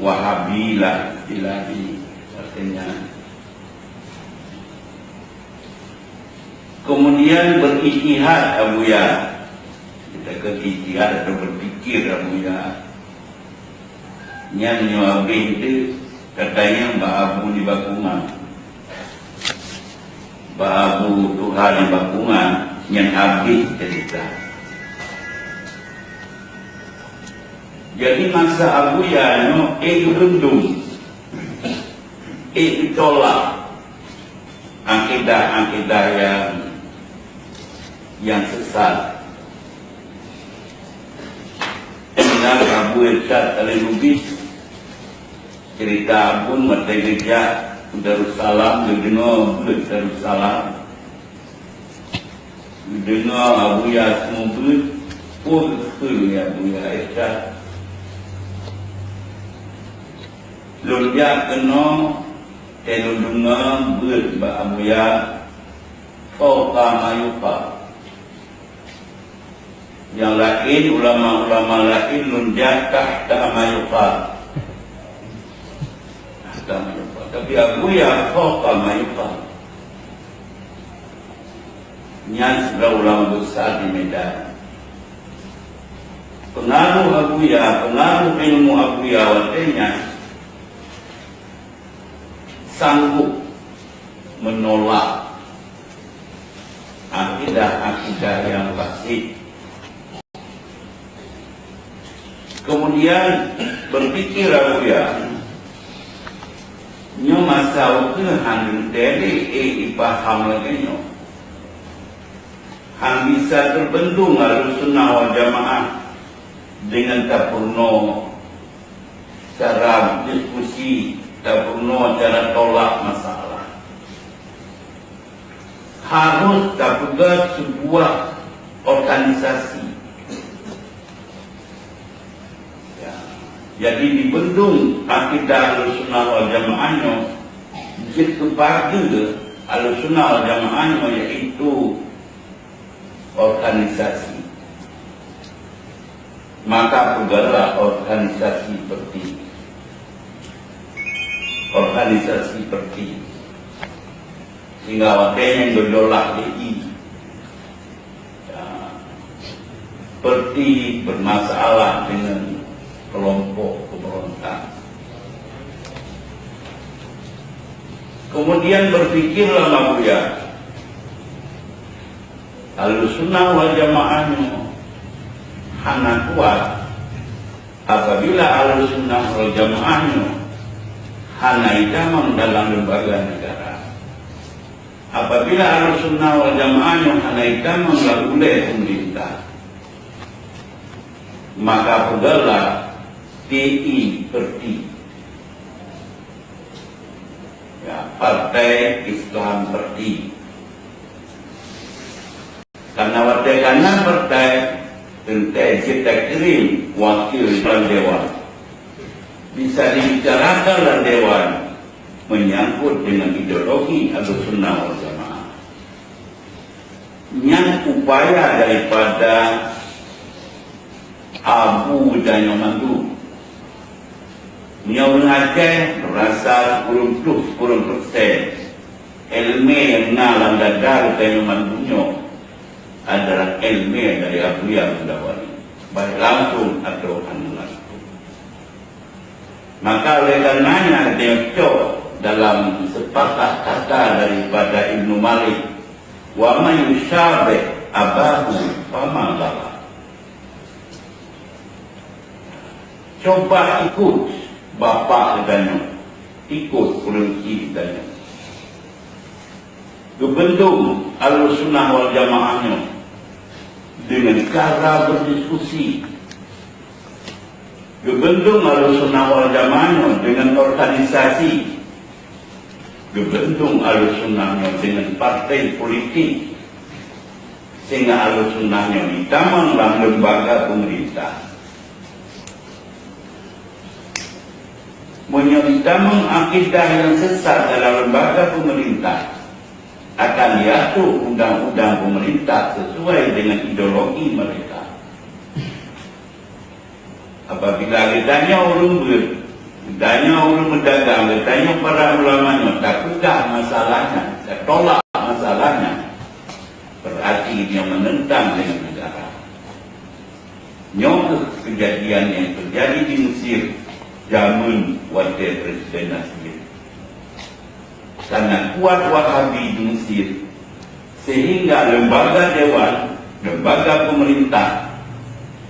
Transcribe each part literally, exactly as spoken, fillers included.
Wahabi lah istilah di katanya. Kemudian berijtihad Abuya. Kita ke ijtihad atau berpikir Abuya. Nyan nyoe habéh teuh katanya bak Abu di Bakungan. Bak Abu Tuha di Bakungan nyan habéh cerita. Jadi masa Abuya nyoe, eh, geurundum, eh, geutolak akidah-akidah yang, yang sesat. Ingat Abu Irsyad Al-Lubis, cerita Abu watée geujak u Darussalam, geudeungoe beuet Darussalam. Geudeungoe Abuya seumeubeuet, peue geukheun lé Abuya Irsyad. Lôn jak keunoe, tée lôn deungoe beuet bak Abuya, fauqa ma yuqal. Nyang laén, ulama-ulama laén lôn jak tahta ma yuqal. Tahta ma yuqal. Tapi Abuya fauqa ma yuqal. Nyan sidroe ulama besar di Medan. Pengaruh Abuya, pengaruh ilmu Abuya watée nyan sanggup menolak akidah-akidah yang fasid. Kemudian berpikir Abuya, nyoe masa ukeue hana teuntée lé, eh, ipaham lagée nyoe. Hana bisa teubendong Ahlussunnah wal Jamaah dengan tapeurunoe cara diskusi, tapeurunoe cara tolak masalah. Harus tapeugah sebuah organisasi. Ya. Jadi, dibendong akidah Ahlussunnah wal Jamaah nyoe, jeuet keu pageue Ahlussunnah wal Jamaah nyoe, yaitu organisasi. Maka peugahlah organisasi seperti, organisasi seperti, sehingga watée nyan geujolak lé i, ya, seperti bermasalah dengan kelompok pemberontak. Kemudian berpikirlah Abuya, Ahlussunnah wal Jamaah nyoe hana kuat apabila Ahlussunnah wal Jamaah nyoe hana itamong dalam lembaga negara. Apabila Ahlussunnah wal Jamaah nyoe hana itamong lam ulée pemerintah, maka peugahlah T I Perti. Ya, Partai Islam Perti. Karena watée kana partai, teuntée jeuet takirém wakil lam dewan. Bisa dibicarakan lam dewan menyangkut dengan ideologi Ahlussunnah wal Jamaah. Nyan upaya daripada Abu tanyoe mandum. Meunyoe ureuëng Aceh rasa sikureueng ploh sikureueng persen ilmu nyang na lam dada geutanyoe mandum nyoe adalah ilmu dari Abuya Mudawari, baik langsung atau hana langsung. Maka oleh karenanya, geutanyoe cok dalam sepatah kata daripada Ibnu Malik, "Wa man yusyabih abahu fama ghalaba." Cuba ikut bapak geutanyoe, ikut ureuëng chik geutanyoe. Geubendong Ahlussunnah wal Jamaah nyoe dengan cara berdiskusi. Geubendong Ahlussunnah wal Jamaah nyoe dengan organisasi. Geubendong Ahlussunnah nyoe dengan partai politik. Sehingga Ahlussunnah nyoe itamong lam lembaga pemerintah. Meunyoe itamong akidah nyang sesat dalam lembaga pemerintah, akan diatur undang-undang pemerintah sesuai dengan ideologi mereka. Apabila geutanyoe ureuëng beuet, Geutanyoe ureuëng meudagang, geutanyoe para ulama nyoe tapeugah masalah nyan, tatolak masalah nyan, berarti nyoe menentang dengan negara. Nyoe keuh kejadian nyang teujadi di Mesir jameun watée Presiden Nasir. Sangat kuat Wahabi di Mesir, sehingga lembaga dewan, lembaga pemerintah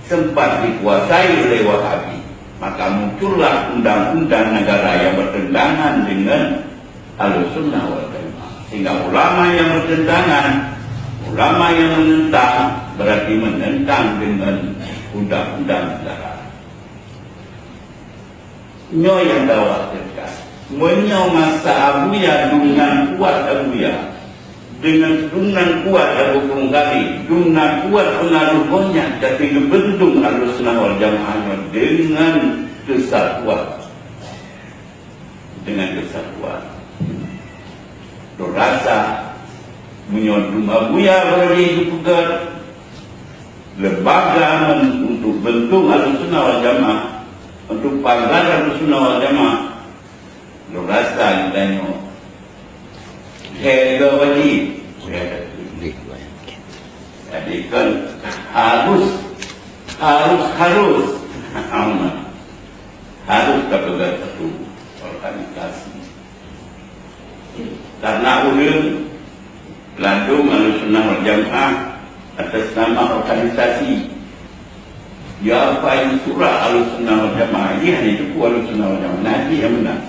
sempat dikuasai oleh Wahabi. Maka muncullah undang-undang negara yang bertentangan dengan Ahlussunnah wal Jamaah. Sehingga ulama yang bertentangan, ulama yang menentang, berarti menentang dengan undang-undang negara. Nyoe nyang dakwah teuka. Meunyoe masa Abuya dum nan kuat Abuya, dengan dum nan kuat Abu Krueng Khalid, dum nan kuat peungaruh gobnyan, tapi geubeuntong Ahlussunnah wal Jamaah nyoe dengan keusatuan. Dengan keusatuan. Lôn rasa, meunyoe dum Abuya barô jih geupeugét lembaga men-, untuk beuntong Ahlussunnah wal Jamaah, untuk pagar Ahlussunnah wal Jamaah, lôn rasa geutanyoe lhèe goe wajéb. Jadi kan harus, harus, harus. Aman. Harus tapeugah satu organisasi. Karena ulôn ladôm Ahlussunnah wal Jamaah atas nama organisasi. Ya, apa yang surah Ahlussunnah wal Jamaah ini hanya cukup Ahlussunnah wal Jamaah. Nanti yang benar.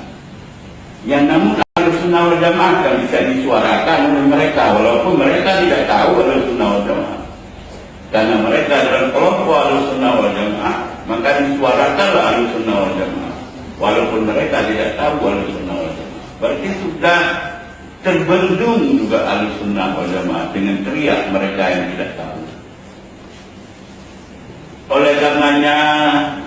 Yang namun Ahlussunnah wal Jamaah kan bisa disuarakan oleh mereka, walaupun mereka tidak tahu Ahlussunnah wal Jamaah. Karena mereka dalam kelompok Ahlussunnah wal Jamaah, maka disuarakanlah Ahlussunnah wal Jamaah, walaupun mereka tidak tahu Ahlussunnah wal Jamaah. Berarti sudah terbendung juga Ahlussunnah wal Jamaah dengan teriak mereka yang tidak tahu. Oleh karenanya,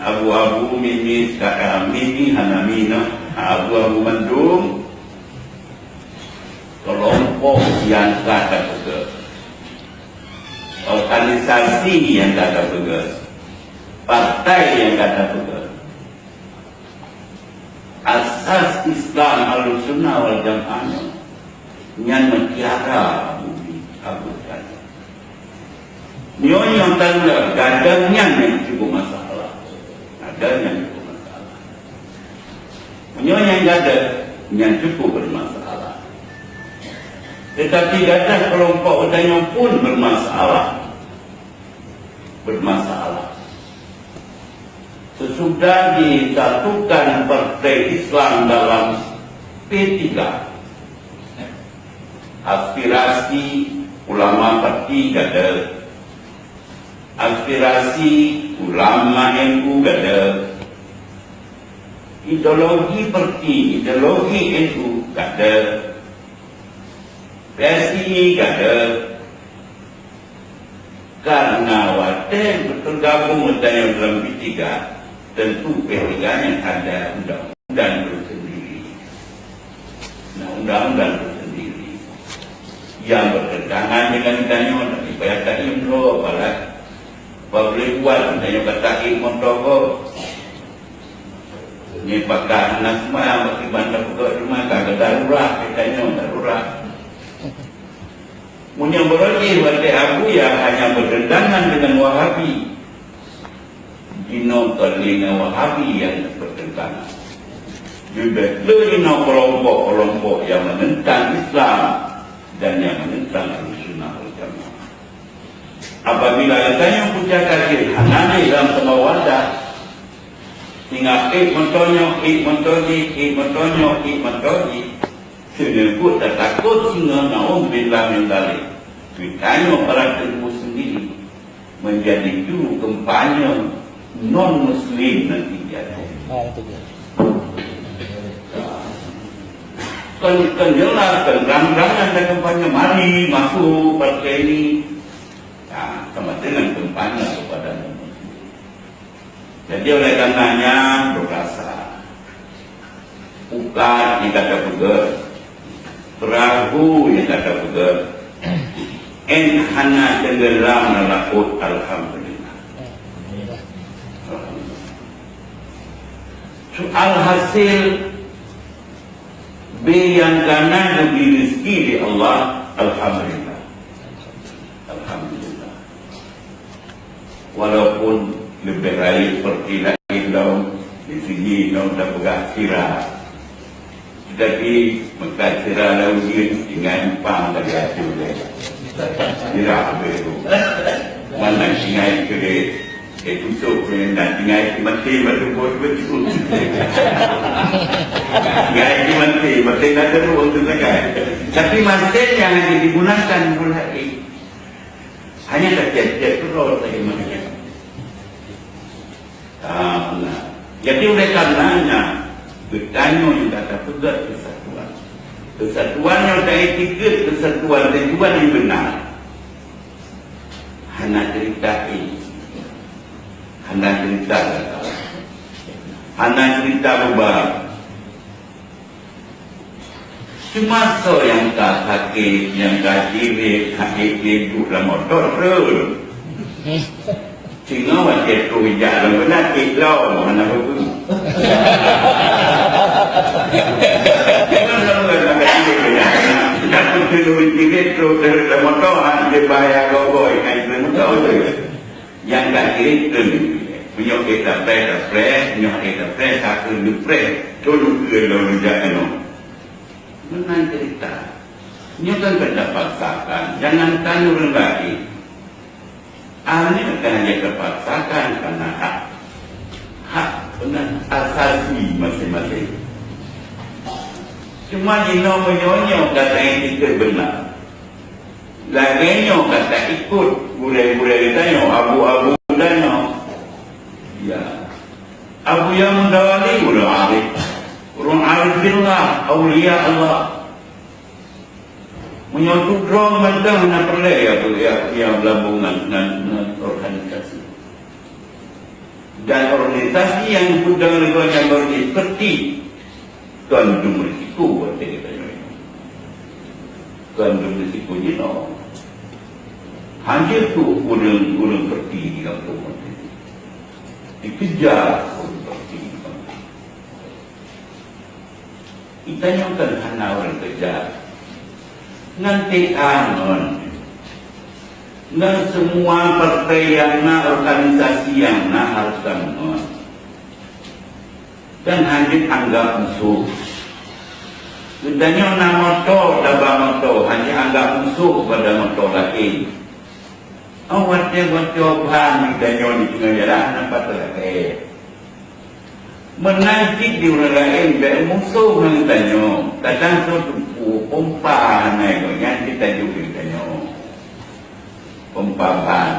abu-abu, mimi, seka-, eh, mimi hana mina, abu-abu mandum, kelompok yang ka tapeugah, organisasi yang ka tapeugah, partai yang ka tapeugah. Asas Islam Ahlussunnah wal Jamaah nyoe nyan mutiara Abu Abu Bakar. Nyoe nyang tanda gadang nyan nyang cukup masalah. Gadang nyang cukup masalah. Nyoe nyang gadang nyang cukup bermasalah. Tetapi gadang kelompok geutanyoe pun bermasalah. Bermasalah. Sesudah disatukan Partai Islam dalam P tiga, aspirasi ulama parti gadôh, aspirasi ulama N U gadôh, ideologi parti, ideologi N U gadôh, P S I I gadôh, Karena watée beugabong geutanyoe dalam P tiga, tentu P tiga nyan ada undang-undang tersendiri. Nah, undang-undang tersendiri yang bertentangan dengan geutanyoe, tapi payah taimeulo, apalagi apa boleh buat, geutanyoe ka taimeulo. Ni pakar na semua bagi bantu pegawai rumah tangga darurat, geutanyoe darurat. Meunyoe beureuti watée Abuya hanya bertentangan dengan Wahabi, jinoe kon lé ngon Wahabi nyang bertentangan. Leubeh le jinoe kelompok-kelompok yang menentang Islam dan yang menentang Ahlussunnah wal Jamaah. Apabila geutanyoe peucaya kafé hana lé lam saboh wadah, singoh ék meutanyoe, ék meutanyoe, ék meutanyoe, ék meutanyoe, Seuneukot tatakot singoh, naudzubillah min dzalik, geutanyoe barakat sendiri menjadi juru kampanye non-muslim nanti di akhirat. Kan, kan jelas, kan terang-terangan ada kampanye, mari masuk partai ini. Nah, sama dengan kampanye kepada non-muslim. Jadi, oleh karenanya, beurasa. Ukat nyang ka tapeugah, peurahô nyang ka tapeugah, 'oh hana teunggeulam lam laôt, alhamdulillah. Alhasil, bèk nyang ka na geubri rezeki lé Allah, alhamdulillah. Alhamdulillah. Walaupun leubeh rayeuk seperti laén lom, di sini lom tapeugah sira. Tetapi meukat sira lam ujeuen, tinggai empang dari até ulèe. Sira habéh tu. Mana tinggai keudéh, eh, tusok keu na tinggai maté bak tuboh beutôi. Tinggai maté, maté na terus tu sagai. Tapi maté nyang hana digunakan pula, eh. Hanya tacet-cet keudroe sagai maté. Ah, nah. Jadi, oleh karenanya, geutanyoe nyang ka tapeugöt keusatuan. Keusatuan nyang taiktikeuet, keusatuan tujuan nyang beuna. Hana cerita, eh. Hana cerita gata. Hana cerita beubah. Cuma soe nyang ka sakét, nyang ka cirét, sakét jeuet duek lam moto treun. Singoh watèe troh jak lam beulat, ék lom hana peue-peue. Cuma soe nyang ka cirét, jak peuteulheueh cirét, troh lam moto, hana jeuet bahya goe-goe, ka jeuet lam moto treun. Nyang ka kirém keu, meunyoe ék tapreh, tapreh, meunyoe ék tapreh, ka keuneuk preh, thon keu lôn jak keunoe. Meunan cerita. Nyoe kan ka tapaksakan, jangankan ureueng laén. Aneuk kan hana tapaksakan, karena hak, hak asasi maséng-maséng. Cuma jinoe meunyoe nyoe ka taiktikeuet beuna. Lagèe nyoe ka taikot gurèe-gurèe geutanyoe, abu-abu geutanyoe. Ya. Abu Yahya Mutawali ureueng arif. Ureueng arif billah, aulia Allah. Meunyoe tudroe mantong hana peureulèe ya, ya, ya, beulabong ngon, ngon, ngon organisasi. Dan organisasi nyang peudong lé gobnyan seperti kon dum risiko watèe geutanyoe. Kon dum risiko jinoe. Hana tu ureueng-ureueng seperti di gampông watèe. Dikejar ureueng seperti di gampông. Geutanyoe kan hana ureueng keujah. Ngon T A ngon. Ngon semua partai nyang na, organisasi nyang na harus ngon. Dan hana anggap musoh. Geutanyoe na moto, taba moto, hana anggap musoh bak moto laén. Oh, watèe boco ban geutanyoe di teungoh jalan, nampak teulakèe. Meunan cit di ureueng laén bèk musoh ngon geutanyoe. Kadang soe teupeu pompa hana gobnyan, kita jok geutanyoe. Pompa ban.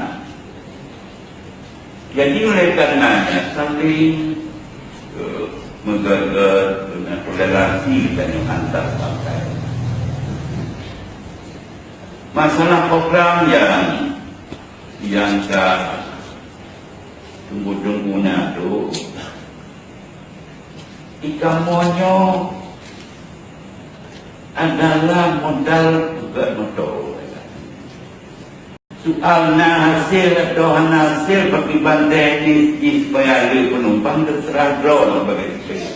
Jadi, oleh karenanya, saling, eh, meugèt-gèt, dengan toleransi geutanyoe antar bangsa. Masalah program nyang, nyang ka tunggu-tunggu na tu, di kamoe nyoe adalah modal peugöt moto. Soal na hasé atau hana hasé, pakriban teknis jih supaya le peunumpang, teuseurah droe sebagai supir.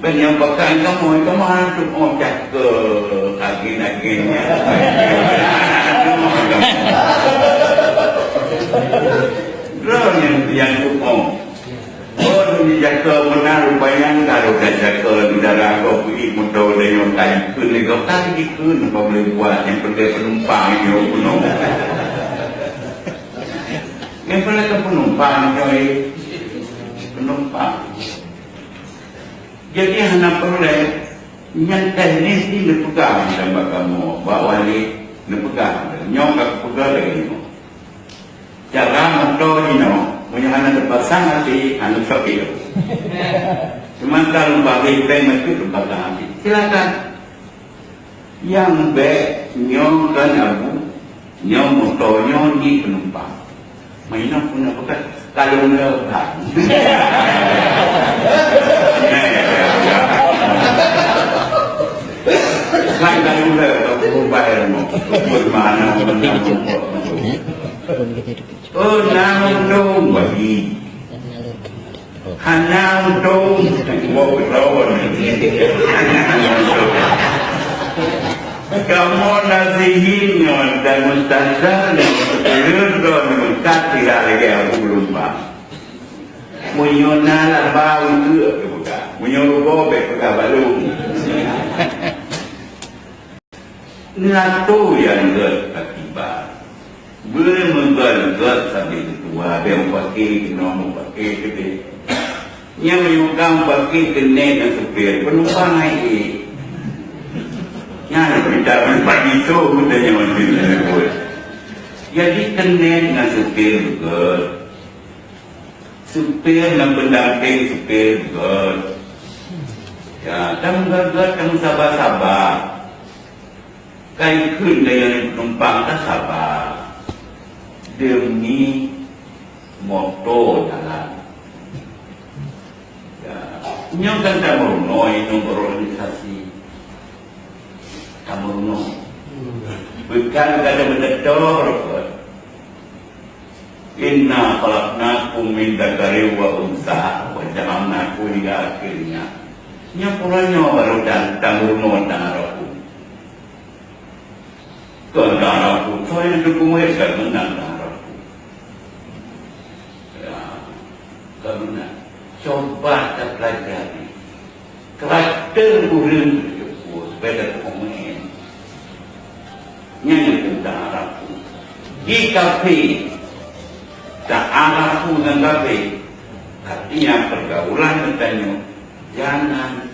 Bèk nyang pakai kamoe, kamoe hana tu'oh cakeup agen-agen nyan. Droe nyang, nyang tu'oh. Oh, lôn jijaka meunan rupanya, ka lôn jijaka di daerah gob, beuiek moto lé nyoe ka jikheun lé gob, ka jikheun apa boleh buat, nyang penting penumpang nyoe keunoe. Nyang penting kan penumpang nyoe, penumpang. Jadi hana peureulèe, nyang teknis ni neupeugah dan bak kamoe, bak wali neupeugah, nyoe ka kupeugah lagèe nyoe. Cara moto jinoe, meunyoe hana teupasang até, hana sopir. Seumantara lôn bagi pèng bacut lôn pasang até. Silakan. Nyang bèk nyoe kan abu, nyoe moto nyoe jih peunumpang. Meunan pun nak peugah, kalon le kan. Kan kalon le, kalau bayar mo. Pun mana pun nak. Oh, nang dong bagi. Hana untông, woe keudroe. Kamoe nasihin nyoe dan mustazah nyoe, peuleueh droe meukat sira lagèe Abu Geulumbang. Meunyoe na laba ukeue teupeugah, meunyoe rugoe bèk peugah balum. Neulato nyang gèt akibat. Beumeugèt-gèt sabe teutuha, bèk mupake keunoe, mupake keudeh. Nyan meunyoe ka mupake keuneuk ngon supir, penumpang hai ék. Nyan mita penumpang itu, mita nyan meuteumé buet. Jadi keuneuk ngon supir gèt. Supir ngon pendamping supir gèt. Ya, dan gèt-gèt dan sabar-sabar. Ka ikheun lé nyang penumpang ka saba, demi moto jalan. Ya, nyoe kan tameurunoe, nyoe berorganisasi. Tameurunoe. Bukan kada beutôi. Inna khalaqnakum min dzakarin wa untsa wa ja'alnakum, hingga akhirnya. Nyoe pura nyoe baru dan tameurunoe dan rabu. Kon ka rabu, soe nyang teupeue ka meunan ka rabu. Ya, ka meunan. Coba tapelajari. Karakter ureueng teupeue supaya tapeumeun. Nyan nyang teuntang rabu. Di kafe, ta rabu ngon kafe. Artinya pergaulan geutanyoe jangan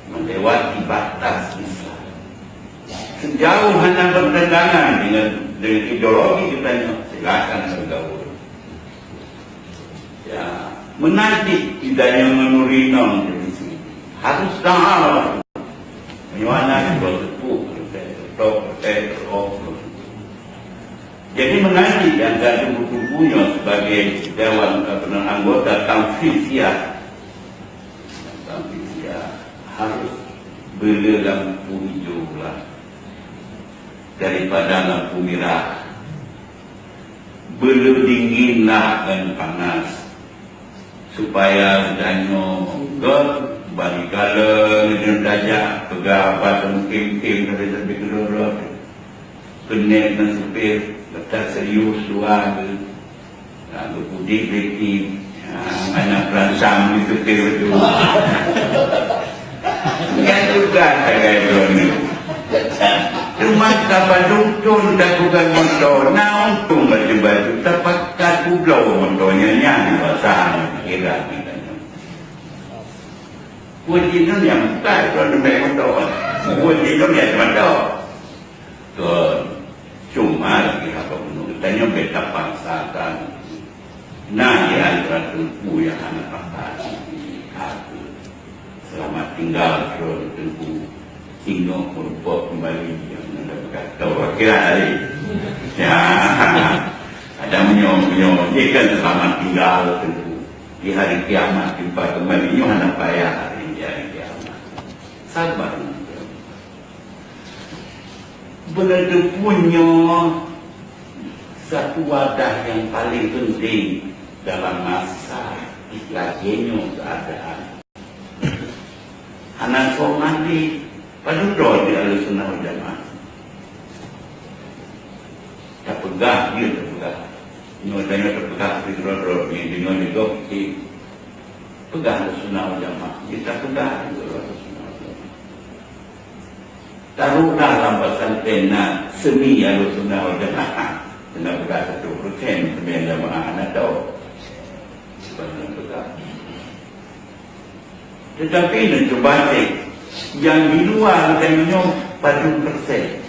melewati batas Islam. Sejauh hana bertentangan dengan, dengan ideologi geutanyoe, silakan bergaul. Ya, meunan cit geutanyoe ngon ureueng inong di sini. Harus taat. Meunyoe hana, dua puluh, dua puluh, dua puluh. Jadi, meunan cit nyang ka teupeue nyoe sebagai dewan, apa nama, anggota tanfiziyah. Tanfiziyah harus beu le lampu ijo lah daripada lampu mirah. Beu le dingin lah ngon panas. Supaya geutanyoe gèt bari galeng, geutanyoe tajak peugah haba mungken-mungken, tapi-tapi keudroe-droe. Keuneuk ngon supir, gata serius dua geuh. Lalu pudih beti, ha, mana peransang di supir tu. Nyan juga sagai droeneuh. Cuma tapadum thon tapeugah moto, na untông baju-baju, tapakat kubloe moto nyan, nyan rasa kira kita. Buet jih nyan bukan droeneuh bèk moto. Buet jih nyan moto. Kon, cuma lagèe haba bunoe geutanyoe bèk tapaksakan. Na di antara teungku nyang hana pakat. Selamat tinggal droe teungku. Singoh meureumpok keumbali nyang na peugah tau kira hari. Ya. Ada meunyoe-meunyoe, dia kan selamat tinggal teungku. Di hari kiamat jumpa kembali, nyoe hana payah hari di hari kiamat. Sabar. Beuneuteupeu nyoe satu wadah nyang paleng peunteng dalam masa lagèe nyoe keuadaan. Hana soe mandé, padub droe di Ahlussunnah wal Jamaah. Tapeugah, dia tapeugah. Nyoe tanyoe tapeugah, tapi droe-droe, nyoe deungoe di gob, peugah Ahlussunnah wal Jamaah. Dia tapeugah, dia Ahlussunnah wal Jamaah. Taruhlah lam pesantren na seni Ahlussunnah wal Jamaah. Kena peugah satu persen seni jamaah na tau. Bukan peugah. Tetapi neucuba cek, nyang di luwa geutanyoe padum persen.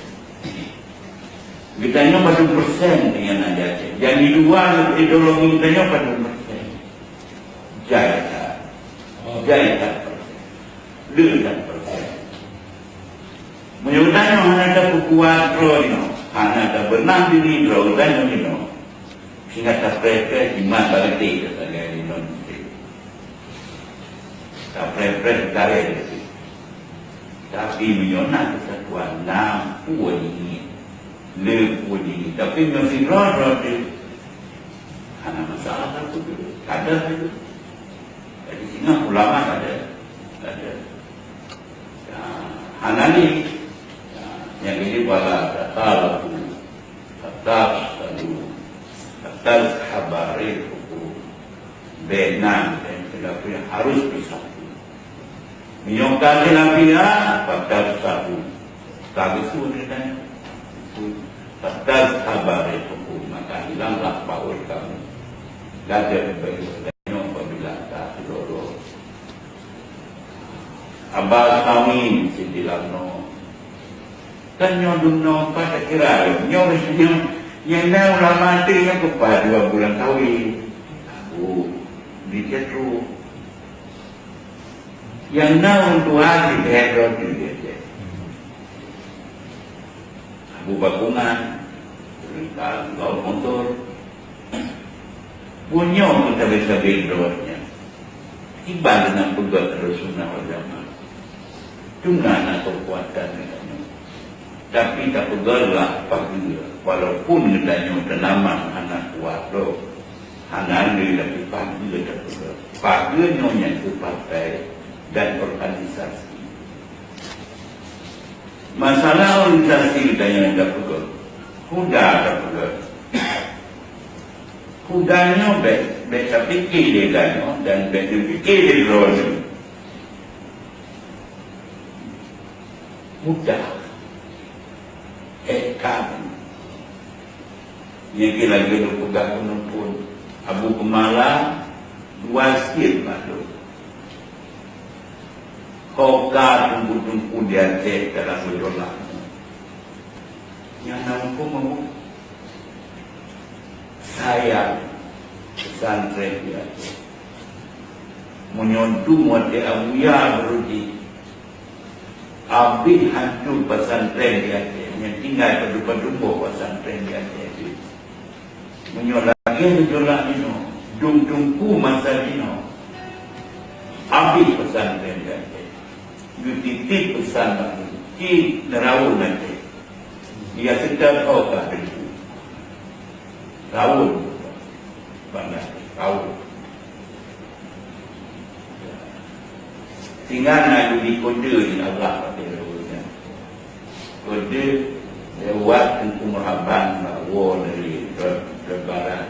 Geutanyoe padum persen nyang na di Aceh. Nyang di luwa ideologi geutanyoe padum persen. Jai that. Jai that persen. Le that persen. Meunyoe geutanyoe hana tapeukuat droe nyoe, hana tabeunah diri droe geutanyoe nyoe, sehingga tapreh-preh iman bak geutanyoe sagai lom. Tapreh-preh tarek. Tapi meunyoe na keusatuan, na peue jih, le peue jih. Tapi meunyoe sidroe-droe teuh, hana masalah sapeue, kada sapeue. Nah, ulama ada, ada. Ya, hana ni. Ya, nyang ini wala taqalabu, taqasamu, tazhaba rihukum. Bèk na, dan tetapi harus bersatu. Meunyoe ka teunabi, ha, fatafshalu. Ka geusu teuntang. Fatazhaba rihukum, maka hilanglah paut kamu. Gata beubayeue tanyoe apabila ka keudroe-droe. Aba Samin sibilang no. Kan nyoe dum no, pat takira nyoe, nyoe, nyoe na ulama tu nyang keupat dua bulan kawin. Abu di Petro. Nyang na ureueng tuha di Petro tu dia. Abu Bakungan, Rizal, Gaul Mansur. Bunoe meusabe-sabe droe nyan. Kiban deungon peugah Ahlussunnah wal Jamaah. Teuma na keukuatan geutanyoe. Tapi tapeugahlah pageue, walaupun geutanyoe teunamang hana kuat droe. Hana lé, tapi pageue tapeugah. Pageue nyoe nyang keu partai dan organisasi. Masalah organisasi geutanyoe tapeugah. Huda tapeugah. Huda nyoe bèk, bèk tapike lé geutanyoe dan bèk tapike lé droeneuh. Huda. Ék ka. Nyan lagèe lôn peugah keunoe phôn. Abu Keumala dua siet mandum. Ho ka teungku-teungku di Aceh dalam gejolak nyan. Nyang na hukôm Abu. Sayang pesantren di Aceh. Meunyoe dum watèe Abuya Barudi, habéh hanco pesantren di Aceh. Nyang tinggai padum-padum boh pesantren di Aceh. Meunyoe lagèe gejolak jinoe, dum teungku masa jinoe, habéh pesantren di Aceh. Geutitip peusan bak lôn, cit neuraun Aceh. Di Aceh teuh ka teungku. Raun. Banda raun. Sehingga na geubri kode lé Allah watèe lheueh nyan. Kode lewat Teungku Marhaban bak woe dari Re-, Rebaran.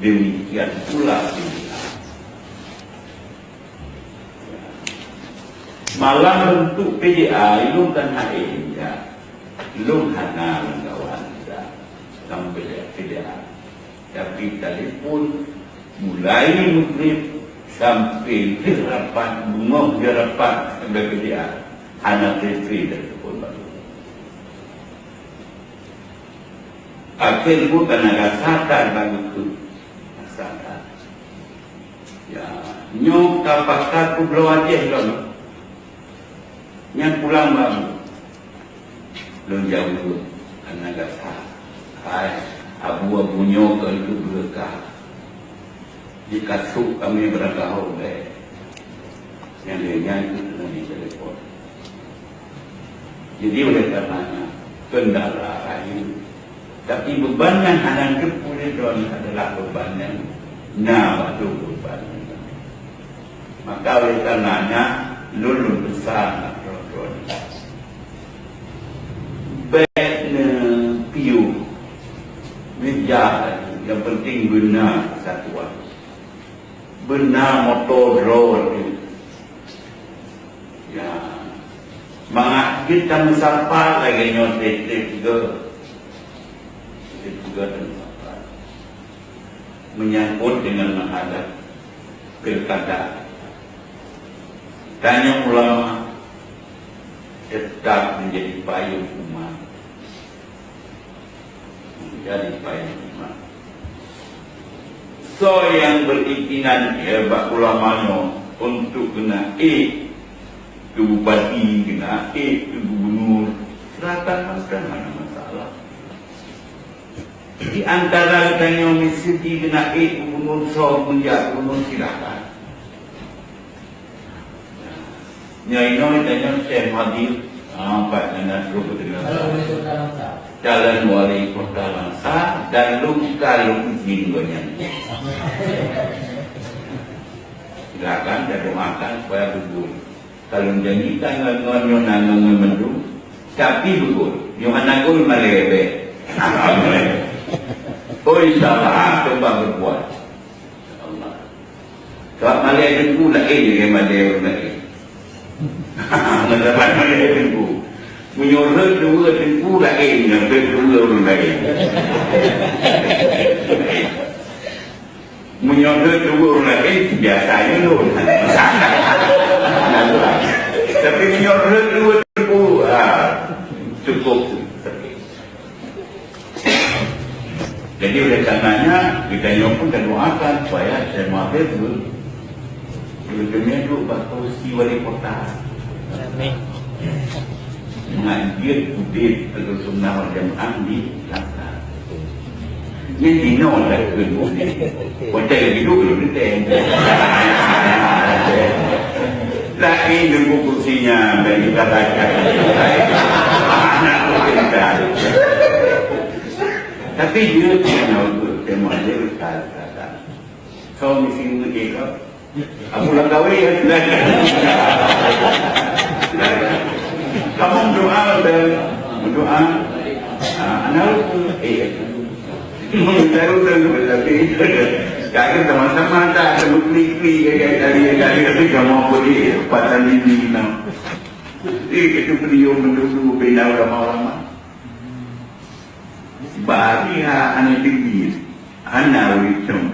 Demikian pula P D A. Malah untuk P D A, ilôn kan hana ingat. Lôn hana lam kawan kita. Sampai P D A. Tapi talipon mulai maghrib sampai lheueh rapat, beungoh lheueh rapat sampai P D A. Hana P P dan pun baru. Akhé buet kana rasa that bak geupeue. Rasa that. Ya, nyoe ka pakat peubloe Aceh lom. Nyan pulang bak lôn jaweueb, kana rasa. Hai, abu-abu nyoe ka lheueh beureukat. Jikasôk kami beurangkaho bèe. Nyang lhèe nyan keuh teungoh jitelepon. Jadi, oleh karenanya, kendala laén. Tapi, beban nyang hana teupeu lé droeneuh adalah beban nyang na bak droe beban. Maka, oleh karenanya, lôn lôn peusan bak droe-droe nyoe. Bèk neupiôh, neujak laju. Nyang penting beuna persatuan. Beuna moto droe teuh. Ya. Mangat jeuet tameusapat lagèe nyoe trép-trép sigoe. Trép sigoe tameusapat. Menyangkut dengan menghadap pilkada. Tanyoe ulama tetap menjadi payung umat. Jadi, payah iman. Soe nyang beurikinan, ya, bak ulama nyoe untuk keuneuk ék keu bupati, keuneuk ék keu gubunur, silakan, kan hana masalah. Di antara geutanyoe meuseuti keuneuk ék gubunur, soe meujak gubunur, silakan. Nyoe inoe tanyoe Syekh Fadil, ah, Pak Nana Guru Beuteulah. Calon wali kota Langsa dan lôn ka lôn izin gobnyan. Silakan dan doakan supaya beugol. Kalau janjikan ngon, ngon nyoe na ngon, ngon mandum, tapi beugol. Nyoe hana gol malée bèk. Oh, insya Allah, ah, coba berbuat. Insya Allah. Sebab malée teungku laén dengan malée ureueng laén. Masa malée teungku. Meunyoe rhot dua teungku laén ngon rhot dua ureueng laén. Meunyoe rhot dua ureueng laén, biasa je lôn. Tapi meunyoe rhot dua teungku, ah, cukup. Jadi oleh karenanya, kita nyoe pun kita doakan supaya Syekh Muhammad tu, tu dunia tu bak kursi wali kota. Amin. Mengajar udép Ahlussunnah wal Jamaah di Langsa. Nyan dinoe dah keu udép. Hotel hidup belum deteng. Lain nunggu kursinya, bagi kita baca. Anak kita. Tapi dia tidak nak ikut tema dia, ustaz, ustaz. So, mesti mengerti kau. Aku lah kahwin, ya, silakan. Silakan. Kamu doa, dan doa. Ah, anak lu, eh, baru tahu, tapi kagak sama-sama tak, sama klik-klik, kagak dari, dari, tapi kamu apa dia, patah diri, no. Eh, itu beliau menduduh bina ulama-ulama. Bari ha aneuk teubiet, hana ureueng cong.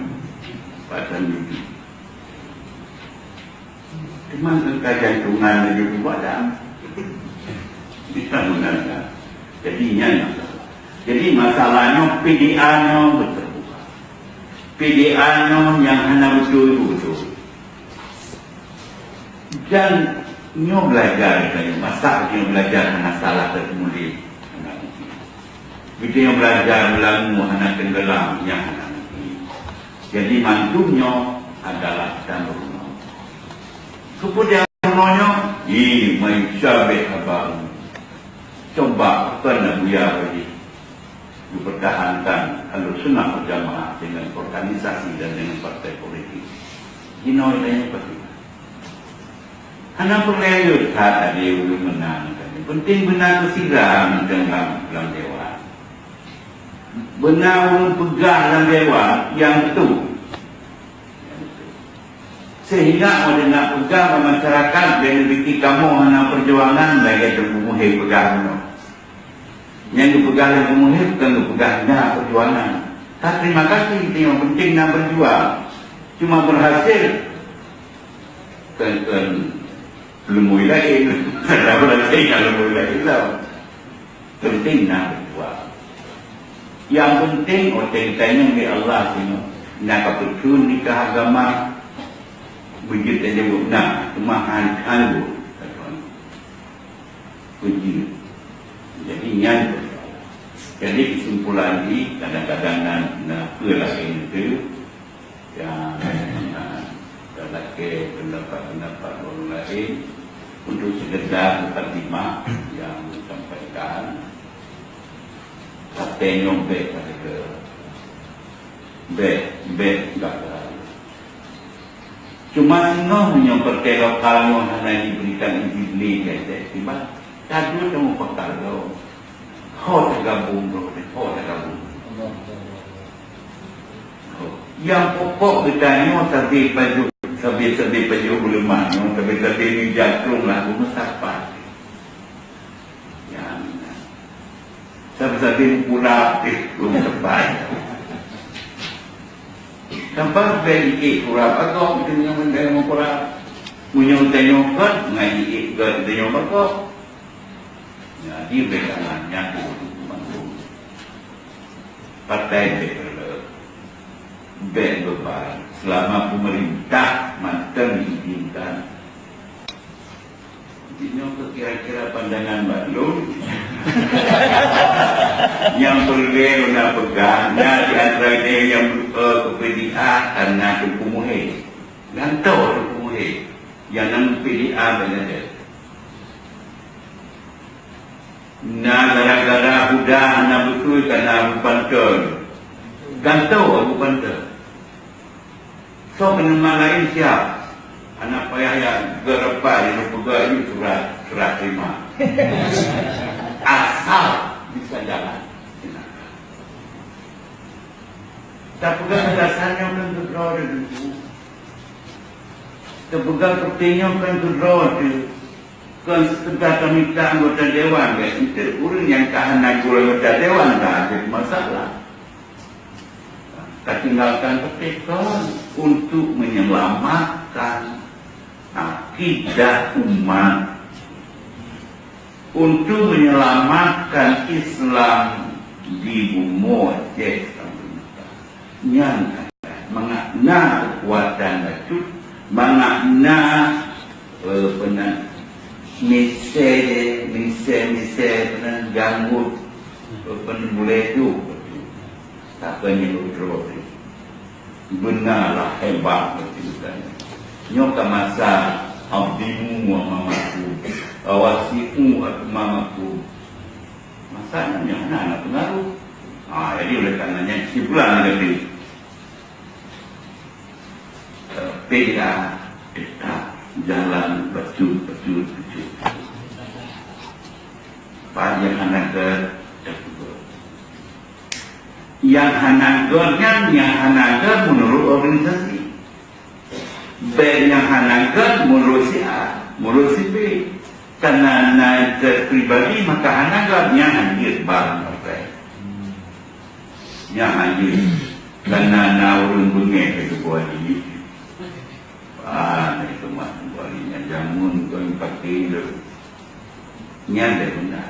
Pasal nyoe. Teuma ka jantungan laju buat dah. Bisa menangkap. Jadi, nyan masalah. Jadi, masalah nyoe P D A nyoe beuteubuka. P D A nyoe nyang hana beutôi-beutôi. Dan nyoe belajar geutanyoe, masa nyoe belajar hana salah teukeumudiek. Geutanyoe belajar meulangue hana teunggelam nyang hana mungkin. Jadi mandum nyoe adalah dan meurunoe. Keumudian meurunoe nyoe, ih, main syabeh abang. Coba bukan Abuya lagi. Mempertahankan Ahlussunnah wal Jamaah dengan organisasi dan dengan partai politik. Jinoe nyan pasti. Hana peureulée that ade ureuëng meunang. Penting beuna keusiram dalam, dalam dewan. Beuna ureuëng peugah lam dewan nyang beutôi. Sehingga meunyoe na peugah bak masyarakat, dan rezeki kamoe hana perjuangan, lagée Teungku Muhé peugah bunoe. Nyang geupeugah lé Teungku Muhé bukan geupeugah na perjuangan. Ka terima kasih, nyang penting na berjuang. Cuma berhasil, kan, kan, leumui laén. Berhasil nyang leumui laén lah. Penting na berjuang. Yang penting, watée geutanyoe lé Allah singoh, na kapeutheun nikah agama, beujeuet tajaweueb na, teuma han, han buet. Beujeuet. Jadi, nyan persoalan. Jadi, kesimpulan jih, kadang-kadang na, na peue laén teuh, nyang, ah, talakée pendapat-pendapat ureuëng laén untuk sekedar mukadimah yang disampaikan. Tapi nyoe bèk, bèk, bèk gagal. Cuma singoh meunyoe partai lokal nyoe hana diberikan izin lé K S S, tiba tadu teuma pakar lom. Ho teugabong lom, ho teugabong. Nyang pokok geutanyoe sabe pajoh, sabe-sabe pajoh beuleumah nyoe, sabe-sabe neujakrong lagu meusapat. Nyang sabe-sabe meukurab, eh, lôn sapat. Sapat bèk ié kurab agong, itu nyang meukurab. Meunyoe tanyoe gèt, ngai ié gèt tanyoe bagong. Jadi, bèk tangan nyan mandum. Partai bèk reuloh, bèk beubai, selama pemerintah mantong diizinkan. Nyoe kira-kira pandangan bak lôn. Nyang peureulèe lôn peugah, na di antara nyang beureupa keu P D A, karena Teungku Muhé. Gantoe Teungku Muhé. Nyang nan P D A bèk na deuh. Na gara-gara Huda hana beutôi kana Abu Panton. Gantoe Abu Panton. Soe keuneuk laén siap. Hana payah ya geureupa, ya peugah yue surat, surat terima. Asal bisa jalan. Tapeugah dasar nyoe kan keudroe teuh. Tapeugah peuti nyoe kan keudroe teuh. Kon seuteuntang tamita anggota dewan, bèk enteuk ureueng nyang ka hana geuanggota dewan ka jeuet masalah. Tatinggalkan peuti kon untuk menyelamatkan akidah umat, untuk menyelamatkan Islam di bumoe Aceh sampai masa. Nyan mangat na keukuatan bacut, mangat na, eh, peunan misé, misé, misé peunan janggut, eh, peunan bulèe duek bacut. Tapi nyan utroe teuh. Beuna lah hebat beutôi kan. Nyoe ka masa abdimu wa ma malakum, wasi'u ma malakum. Masa nyan hana, hana pengaruh. Ha, jadi oleh karena nyan kesimpulan lagèe tadi. Tapi ya, tetap jalan bacut, bacut, bacut. Apa nyang hana gèt, nyang hana gèt nyan, nyang hana gèt menurut organisasi. Bèk nyang hana gèt menurut si A, menurut si B. Karena na gèt pribadi, maka hana gèt, nyan hanjeuet barang partai. Nyan hanjeuet. Karena na ureueng beungèh keu buah jih. Ah, na itu mah buah jih nyan jameun kon pakai dulu. Nyan deh beuna.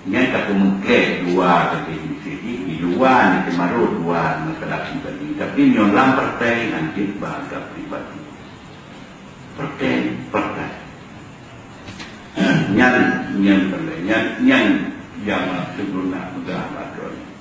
Nyan ka peumeukleh dua tadi di sini, di luwa ni teumarot dua masalah pribadi. Tapi nyoe lam partai hanjeuet bahasa pribadi. Partai, partai. Nyan, nyan partai. Nyan, nyan nyang maksud lôn nak peugah bak droeneuh.